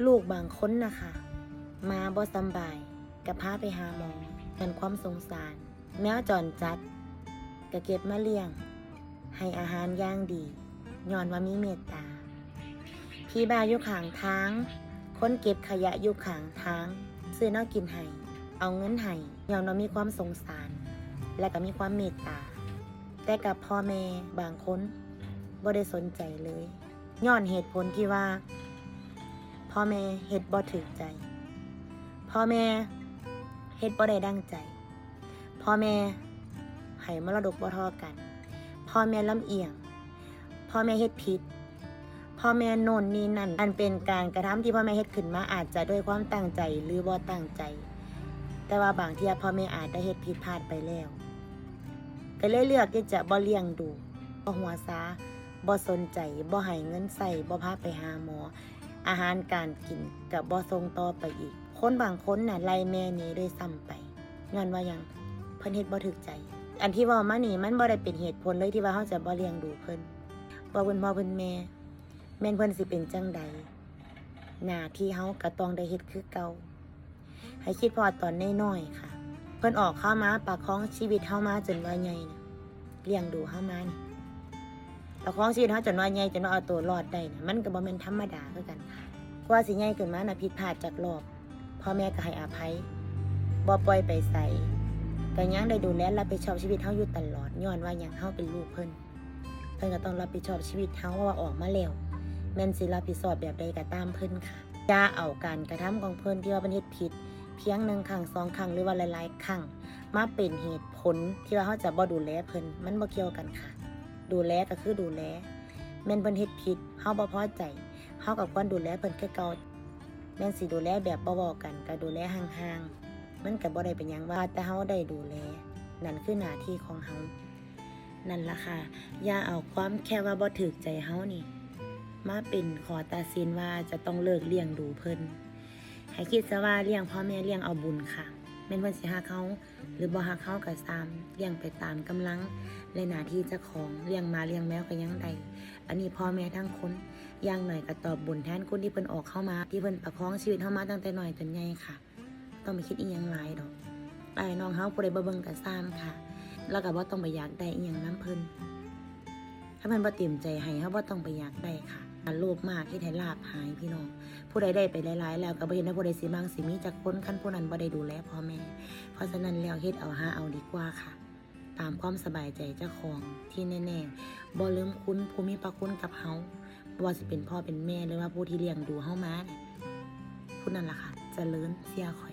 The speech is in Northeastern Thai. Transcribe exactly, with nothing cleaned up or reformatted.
ลูกบางคนนะคะ หมาบ่สำบาย ก็พาไปหาหมอ ย้อนความสงสาร แมวจรจัด ก็เก็บมาเลี้ยง ให้อาหารอย่างดี ย้อนว่ามีเมตตา ผีบ้าอยู่ข้างทาง คนเก็บขยะอยู่ข้างทาง ซื้อแนวกินให้ เอาเงินให้ ย้อนว่ามีความสงสาร และก็มีความเมตตา แต่กับพ่อแม่บางคนบ่ได้สนใจเลย ย้อนเหตุผลที่ว่า พ่อแม่เฮ็ดบ่ถูกใจ พ่อแม่เฮ็ดบ่ได้ดังใจ พ่อแม่ให้มรดกบ่เท่ากัน พ่อแม่ลำเอียง พ่อแม่เฮ็ดผิด พ่อแม่โน่นนี่นั่น อันเป็นการกระทำที่พ่อแม่เฮ็ดขึ้นมา อาจจะด้วยความตั้งใจหรือบ่ตั้งใจ แต่ว่าบางเทื่อพ่อแม่อาจได้เฮ็ดผิดพลาดไปแล้ว ก็เลยเลือกที่จะบ่เลี้ยงดู บ่หัวซา บ่สนใจ บ่ให้เงินใช้ บ่พาไปหาหมอ อาหารการกินก็บ่ส่งต่อไปอีก คนบางคนน่ะไล่แม่หนีด้วยซ้ำไป ย้อนว่าหยัง เพิ่นเฮ็ดบ่ถูกใจ อันที่เว้ามานี่มันบ่ได้เป็นเหตุผลเลยที่ว่าเฮาจะบ่เลี้ยงดูเพิ่น บ่เพิ่นพ่อเพิ่นแม่ แม่นเพิ่นสิเป็นจั่งใด หน้าที่เฮาก็ต้องได้เฮ็ดคือเก่า ให้คิดฮอดตอนน้อยๆค่ะ เพิ่นออกเฮามาประคองชีวิตเฮามาจนว่าใหญ่นะ เลี้ยงดูเฮามานี่ ประคองชีวิตเฮาจนว่าใหญ่ จนว่าเอาตัวรอดได้นะ มันก็บ่แม่นธรรมดาคือกันค่ะ กว่าสิใหญ่ขึ้นมานะ ผิดพลาดจักรอบ พ่อแม่ก็ให้อภัย บ่ปล่อยไปไส ก็ยังได้ดูแลรับผิดชอบชีวิตเฮาอยู่ตลอด ย้อนว่าหยัง เฮาเป็นลูกเพิ่น เพิ่นก็ต้องรับผิดชอบชีวิตเฮา เพราะว่าออกมาแล้ว แม่นสิรับผิดชอบแบบใดก็ตามเพิ่นค่ะ อย่าเอาการกระทำของเพิ่นที่ว่าเพิ่นเฮ็ดผิด เพียงหนึ่งครั้ง สองครั้ง หรือว่าหลายๆ ครั้ง มาเป็นเหตุผลที่ว่าเฮาจะบ่ดูแลเพิ่น มันบ่เกี่ยวกันค่ะ ดูแลก็คือดูแล แม่นเพิ่นเฮ็ดผิด เฮาบ่พอใจ เฮาก็ควรดูแลเพิ่นคือเก่า แม่นสิดูแลแบบบ่เว้ากัน ก็ดูแลห่างๆ มันก็บ่ได้เป็นหยัง ว่าแต่เฮาได้ดูแล นั่นคือหน้าที่ของเฮา นั่นล่ะค่ะ อย่าเอาความแค่ว่าบ่ถูกใจเฮานี่ มาเป็นข้อตัดสินว่าจะต้องเลิกเลี้ยงดูเพิ่น ให้คิดซะว่าเลี้ยงพ่อแม่เลี้ยงเอาบุญค่ะ แม่นเพิ่นสิฮักเฮาหรือบ่ฮักเฮาก็ซ่าม เลี้ยงไปตามกำลังและหน้าที่เจ้าของ เลี้ยงหมาเลี้ยงแมวก็ยังได้ อันนี้พ่อแม่ทั้งคน อย่างน้อยก็ตอบบุญแทนคุณที่เพิ่นออกเฮามา ที่เพิ่นประคองชีวิตเฮามาตั้งแต่น้อยจนใหญ่ค่ะ ต้องไปคิดอีหยังหลายดอก อ้ายน้องเฮาผู้ใดบ่เบิ่งก็ซ่ามค่ะ แล้วก็บ่ต้องไปอยากได้อีหยังนำเพิ่น ถ้าเพิ่นบ่เต็มใจให้ เฮาบ่ต้องไปอยากได้ค่ะ โลภมากเฮ็ดให้ลาภหายพี่น้อง ผู้ใดได้ไปหลายๆ แล้วก็บ่เห็นว่าผู้ใดสิมักสิมีจักคน คันผู้นั้นบ่ได้ดูแลพ่อแม่ เพราะฉะนั้นแล้วเฮ็ดเอาหาเอาดีกว่าค่ะ ตามความสบายใจเจ้าของ ที่แน่ๆ บ่ลืมคุณผู้มีพระคุณกับเฮา บ่ว่าสิเป็นพ่อเป็นแม่ หรือว่าผู้ที่เลี้ยงดูเฮามาเนี่ย ผู้นั้นล่ะค่ะ เจริญเชื่อข้อย